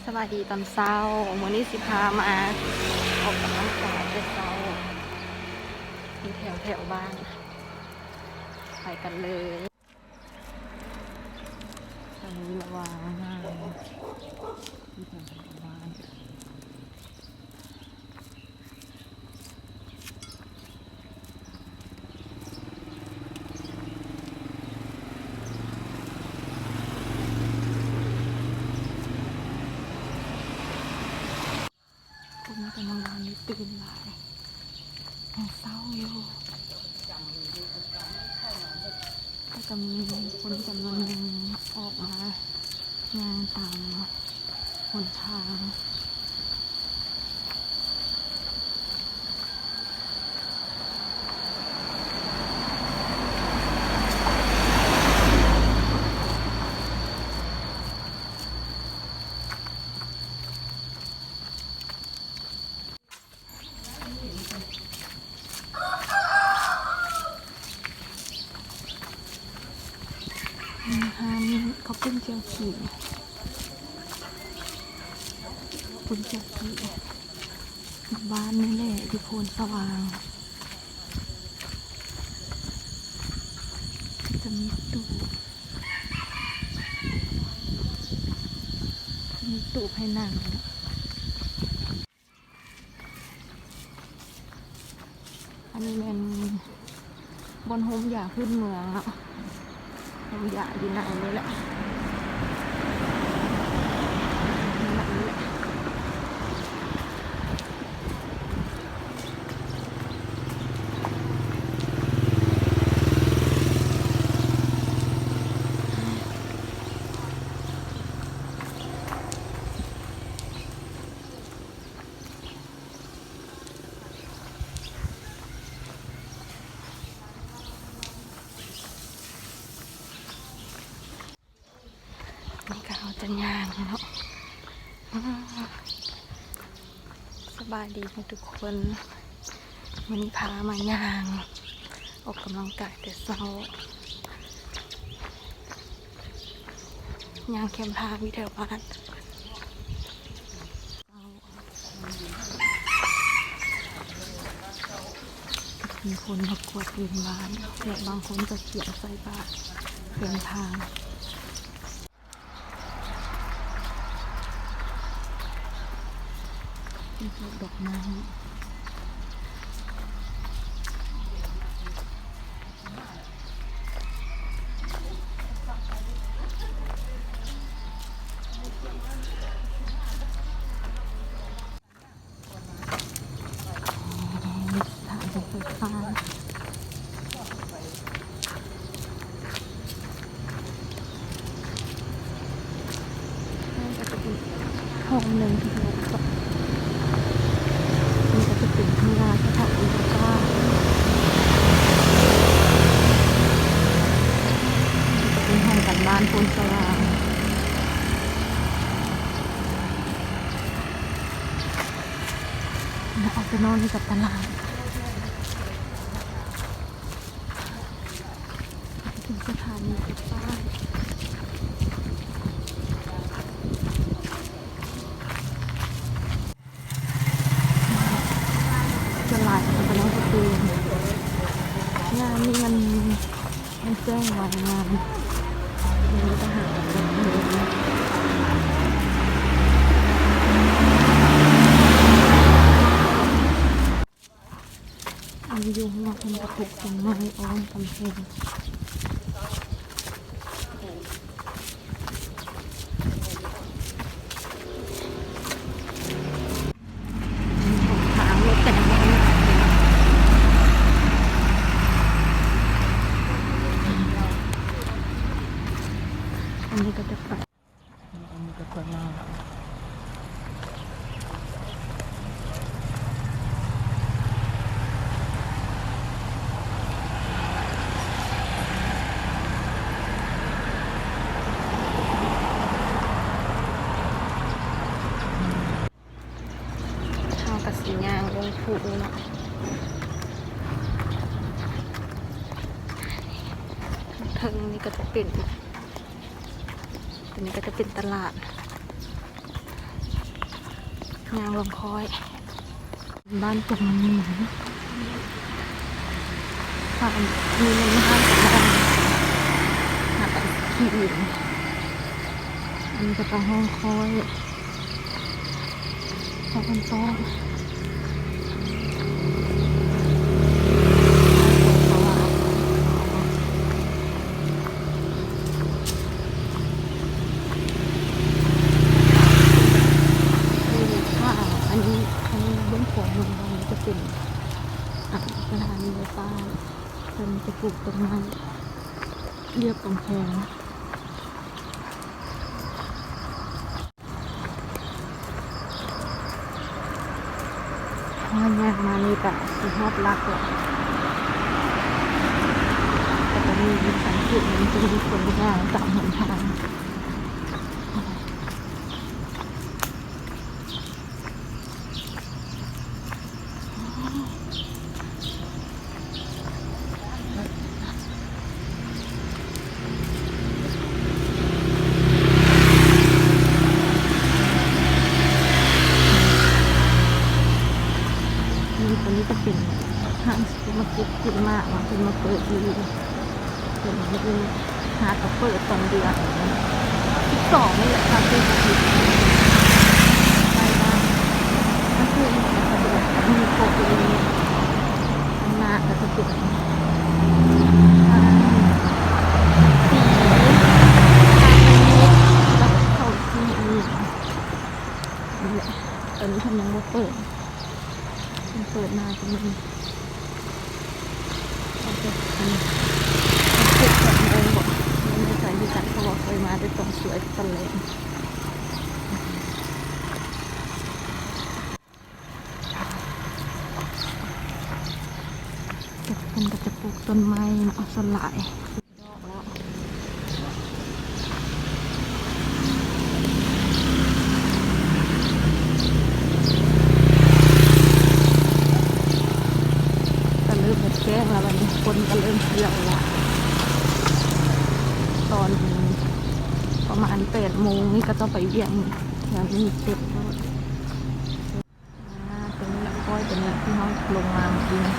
ສະບາຍດີຕອນເຊົ້າ, ມື້ນີ້ຊິພາມາອອກກຳລັງກາຍແຕ່ເຊົ້າ ຢູ່ແຖວແຖວບ້ານ. ໄປກັນເລີຍ. ຕອນນີ້ລະຫວ່າງງານ ຢູ່ແຖວແຖວບ້ານ. ຄົນກະຍັງບໍ່ທັນໄດ້ຕື່ນຫຼາຍ ຍັງເຊົ້າຢູ່ ແຕ່ກະມີຄົນຈຳນວນໜຶ່ງອອກມາຍ່າງຕາມຫົນທາງ. ຮ້ານເຂົ້າປຸ້ນຈ້ຽວຂີ້ ປຸ້ນຈ້ຽວຂີ້ ບ້ານນີ້ແຫຼະ ຢູ່ໂພນສະຫວ່າງ. ຈະມີຕູ້ ມີຕູ້ໃຫ້ນັ່ງ. ອັນນີ້ແມ່ນບ່ອນໂຮມຢາພື້ນເມືອງເນາະ. ໂຮມຢາຢູ່ໃນນີ້ແຫຼະ ໃນນີ້ແຫຼະ. ນີ້ກະເຮົາຈະຍ່າງເນາະ. ສະບາຍດີທຸກຄົນ, ມື້ນີ້ພາມາຍ່າງອອກກຳລັງກາຍແຕ່ເຊົ້າ ຍ່າງແຄມທາງຢູ່ແຖວບ້ານ. ມີຄົນມາກວດເງິນບ້ານ ແລະ ບາງຄົນກະຂຽນໃສ່ບາດເປັນທາງ ເປັນພວກດອກໄມ້. ສະຖານທີ່ໄຟຟ້າ ຫ້ອງໜຶ່ງທີ່ເຮົາເກາະ ນີ້ກະຈະເປັນທາງລາດສະຖານທີ່ໄຟຟ້າ ເປັນຫ້ອງການບ້ານໂພນສະຫວ່າງ. ອອກໄປນອກນີ້ກະຕະຫຼາດ ເປັນສະຖານີໄຟຟ້າ. ສ່ວນຫຼາຍເຂົາກະເຈົ້າກະເປັນງານນີ້ ງານ ມັນແຈ້ງໄວງານ ມີທະຫານກັບເມືອງ. ອັນຢູ່ເຮືອນເພິ່ນກະປູກຕົ້ນໄມ້ອ້ອມກຳແພງ. ທາງລົດກະຍັງບໍ່ທັນ ອັນນີ້ກະຈະໄປ ອັນນີ້ກະໄປມາແລ້ວ. ເຮົາກະຊິຍ່າງລົງພູເນາະ ເທິງນີ້ກະຈະເປັນ ຕົວນີ້ກະຈະເປັນຕະຫຼາດ. ຍ່າງລົງຄ້ອຍ ບ້ານຕົງມີ ບ້ານມີເງິນຫ້າຮ້ອຍ ຫາໄອສະກີມ ອັນນີ້ກໍໄປຫ້ອງຄ້ອຍ ເຂົ້າຂັ້ນຕອນ ອັນນີ້ ອັນນີ້ເບື້ອງຂວາມືເຮົານີ້ຈະເປັນ ອາ ສະຖານີລົດໄຟຟ້າ ເພິ່ນຈະປູກຕົ້ນໄມ້ລຽບກຳແພງ. ເຮົາຍ່າງມານີ້ກະຊິຮອດຫຼັກແລ້ວ ກໍຈະມີສັງເກດເຫັນຈະມີຄົນຍ່າງຕາມຫົນທາງ. ນີ້ ຕົວນີ້ຈະເປັນຮ້ານຊຸບເປີມາເກັດ ເຈມາເນາະ ເພິ່ນມາເປີດຢູ່ ເພິ່ນມາເປີດ ຫາກໍເປີດຕອນເດືອນສິບສອງນີ້ແຫຼະ ເສົາ ອາທິດ ໄປບ້ານ ມັນຄືມັນກະສະດວກ ມີຄົບເລີຍ. ຂ້າງໜ້າກໍຈະເປັນຮ້ານ ຕີ ເຂົ້າຈີ່ອີກ ນີ້ແຫຼະ ຕອນນີ້ເພິ່ນຍັງບໍ່ເປີດ ເພິ່ນເປີດໜ້າຈະມີ ເຂົາເປີດຕອນ ເຂົາເປີດຕອນແລງບໍ ບໍ່ແນ່ໃຈຄືກັນ ເພາະວ່າຂ້ອຍມາແຕ່ຕອນສວຍຕອນແລງ. ເພິ່ນກໍຈະປູກຕົ້ນໄມ້ເນາະ ສ່ວນຫຼາຍ ດອກແລ້ວ ກໍເລີ່ມຈະແຈ້ງແລ້ວ ບັດນີ້ຄົນກໍເລີ່ມທະຍອຍລະ ຕອນປະມານແປດໂມງນີ້ກໍຕ້ອງໄປວຽກ ແຖວນີ້ເຕັມແລ້ວ. ອ່າ ຕົວນີ້ແຫຼະ ປ້ອຍຕົວນີ້ແຫຼະ ທີ່ເຮົາລົງມາເມື່ອກີ້ນີ້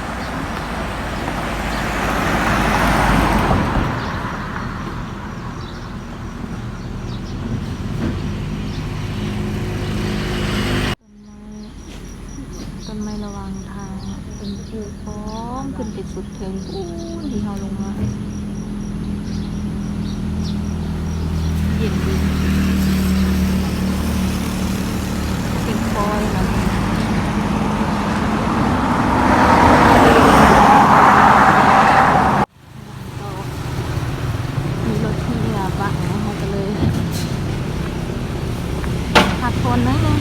ຕົ້ນໄມ້ ຕົ້ນໄມ້ລະຫວ່າງທາງ ເປັນພູ ພ້ອມຂຶ້ນໄປສຸດເທິງພຸ້ນທີ່ເຮົາລົງມາ ເຢັນດີ ເປັນຄອຍນະ ມີລົດທີ່ມາບັງເນາະ ເຮົາກໍເລີຍພັກຜ່ອນໜ້ອຍໜຶ່ງ.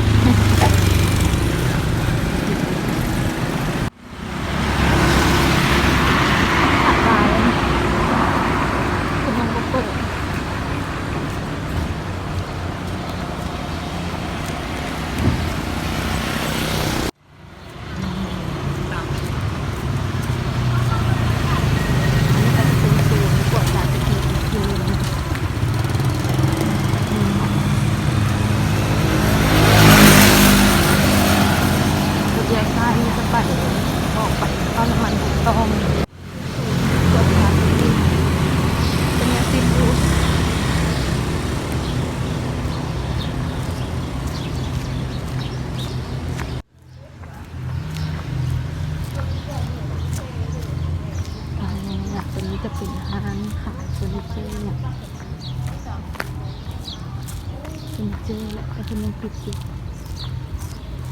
ລົດແຍກຊ້າຍນີ້ຈະໄປ ອອກໄປປ້ຳນ້ຳມັນປູກຕ້ອງ ເປັນແນວຕິດຢູ່ ອັນນີ້ຈະເປັນຮ້ານຂາຍເຟີນີເຈີ ເຟີນີເຈີ ແລະ ກໍເພິ່ນຍັງປິດຢູ່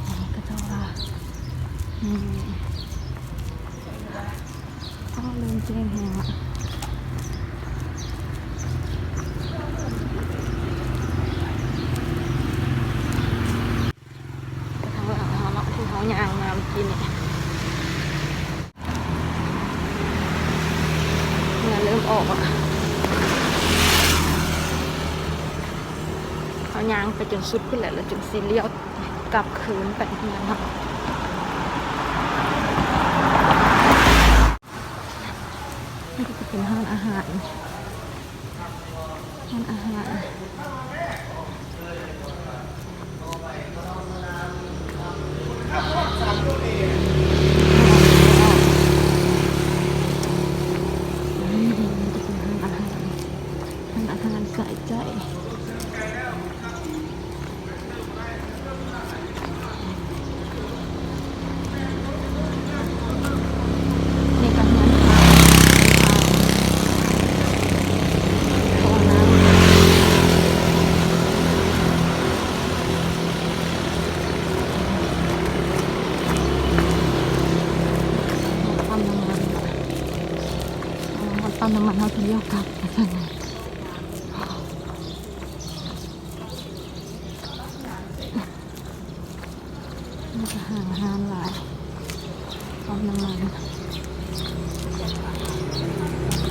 ອັນນີ້ກໍເຈົ້າວ່າ ນີ້ ອ້າວ ເລີ່ມແຈ້ງແຮງລະ ທາງຫຼັງເຮົາເນາະ ທີ່ເຮົາຍ່າງມາເມື່ອກີ້ນີ້ ເຫື່ອເລີ່ມອອກລະ ເຮົາຍ່າງໄປຈົນສຸດພຸ້ນແຫຼະ ແລ້ວຈຶ່ງຊິລ້ຽວ ກັບຄືນໄປເຮືອນເຮົາ. ນີ້ກໍຈະເປັນຮ້ານອາຫານ ຮ້ານອາຫານ ເປັນຮ້ານອາຫານ ນ້ຳມັນເຮົາຊິລ້ຽວກັບວ່າຊັ້ນ. ມັນກະຫ່າງຮ້ານຫຼາຍ ປ້ຳນ້ຳມັນ.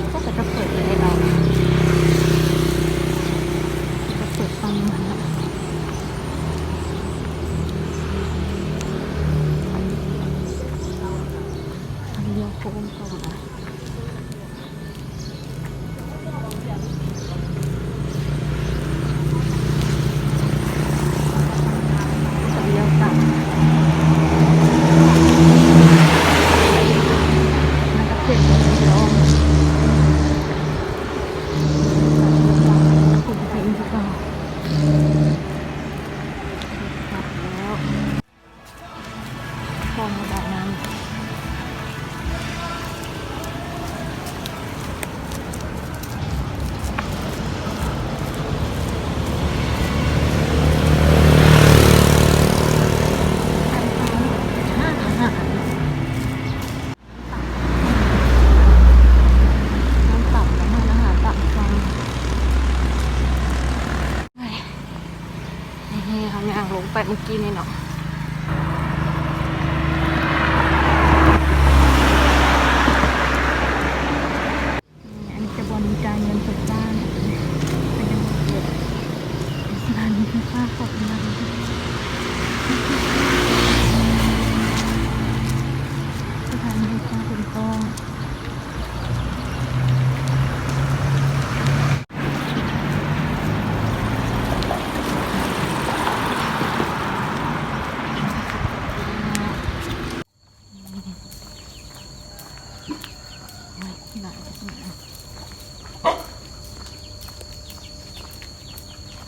ເຂົາກະຈະເປີດໄດ້ເນາະ ເຂົາກະເປີດປ້ຳນ້ຳມັນເນາະ. ອັນນີ້ໂຄ້ງເຂົ້າມາ. ຄອງລະບາຍນ້ຳ ນີ້ເຮົາຍ່າງລົງໄປມື້ກີ້ນີ້ເນາະ. ອັນນີ້ຈະບ່ອນຈ່າຍເງິນສົດບ້ານ ເພິ່ນຍັງບໍ່ເປີດ. ສະຖານີໄຟຟ້າຂອງເມືອງ ສະຖານີໄຟຟ້າເປັນກ້ອງ.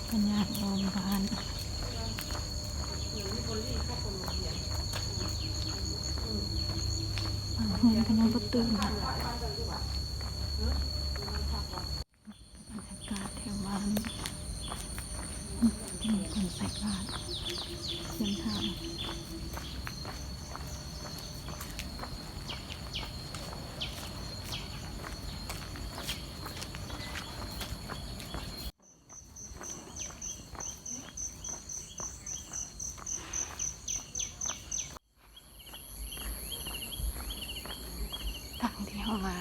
ພະຍາດອ້ອມບ້ານ ບາງເຮືອນກະຍັງບໍ່ຕື່ນ. ບັນຍາກາດແຖວບ້ານ ມີຄົນໃສ່ບາດ ເສັ້ນທາງ ທາງທີ່ເຮົາມາ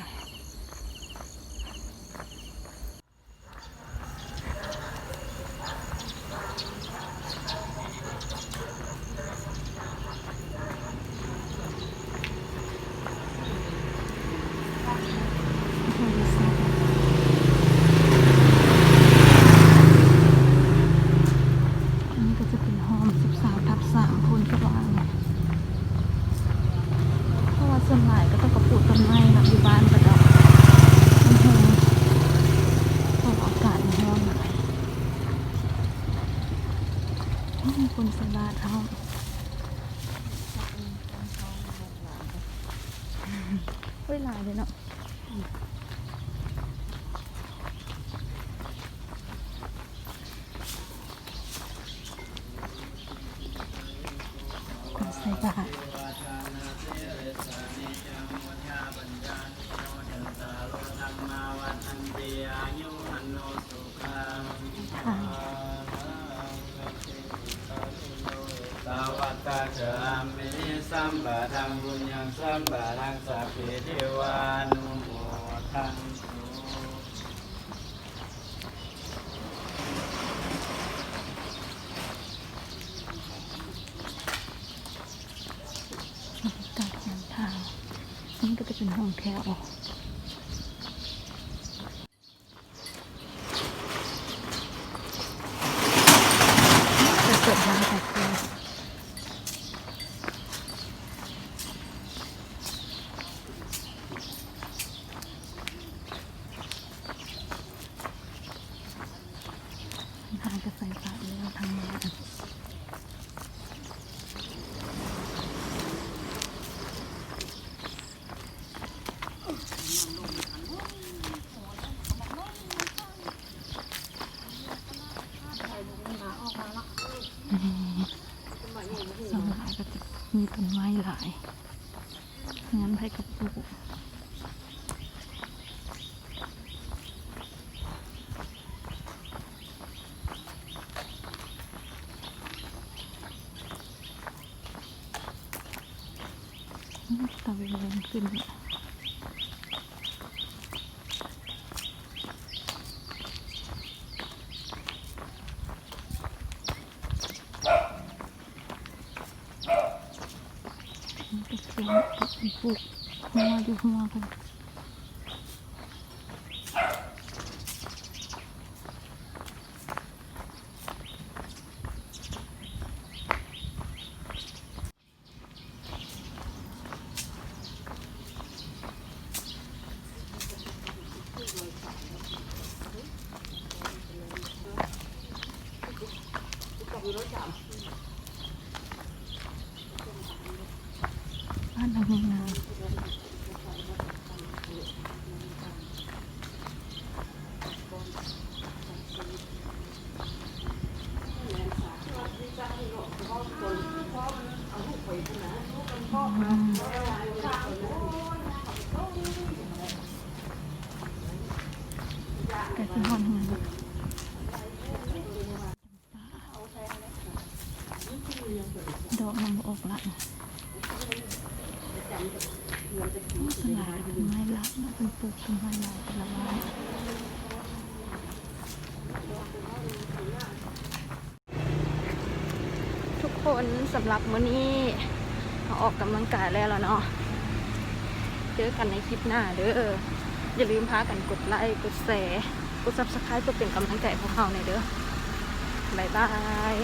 ອັນນີ້ກະຈະເປັນຫ້ອງສິບສາມທັບສາມ ໂພນສະຫວ່າງ. ເພາະວ່າສ່ວນຫຼາຍເຂົາເຈົ້າກະປູກຕົ້ນໄມ້ເນາະ ຢູ່ບ້ານເຂົາເຈົ້າ ມັນໂຮມ ເພາະວ່າອາກາດມັນຮ້ອນຫຼາຍ. ມີຄົນໃສ່ບາດພ້ອມ ໂອ້ຍ ຫຼາຍເດເນາະ. ໃສ່ບາດ ສະຫວັດຕາຈາຣາມິ ສຳປະທັງ ປຸນຍັງ ສຳປະທັງ ສັບເພ ເທວາ ອະນຸໂມທັນຕຸ. ບັນຍາກາດຍາມເຊົ້າ ນີ້ກະຈະເປັນຫ້ອງແຖວ. ເປີດຮ້ານຂາຍເຄື່ອງ ຮ້ານກະໃສ່ບາດແລ້ວທາງນີ້. ສ່ວນຫຼາຍກະຈະມີຕົ້ນໄມ້ຫຼາຍ ເຮືອນໃຜກະປູກ. ຕາເວັນເລີ່ມຂຶ້ນແລ້ວ. ກະເທີຍ ປູກຫົວຢູ່ຫົວເພິ່ນ. ບ້ານຫຼັງນີ້ງາມ. ໃກ້ຊິຮອດເຮືອນແລ້ວ. ດອກຍັງບໍ່ອອກລະ. ໂອ້ ສ່ວນຫຼາຍເປັນໄມ້ລະເນາະ, ເພິ່ນປູກຕົ້ນໄມ້ຫຼາຍແຕ່ລະບ້ານ. ທຸກຄົນ, ສຳລັບມື້ນີ້ເຮົາອອກກຳລັງກາຍແລ້ວລະເນາະ. ເຈີກັນໃນຄລິບໜ້າເດີ້. ຢ່າລືມພາກັນກົດໄລ ກົດແຊ ກົດ Subscribe ເພື່ອເປັນກຳລັງໃຈພວກເຮົາແດ່ເດີ້. ບາຍບາຍ.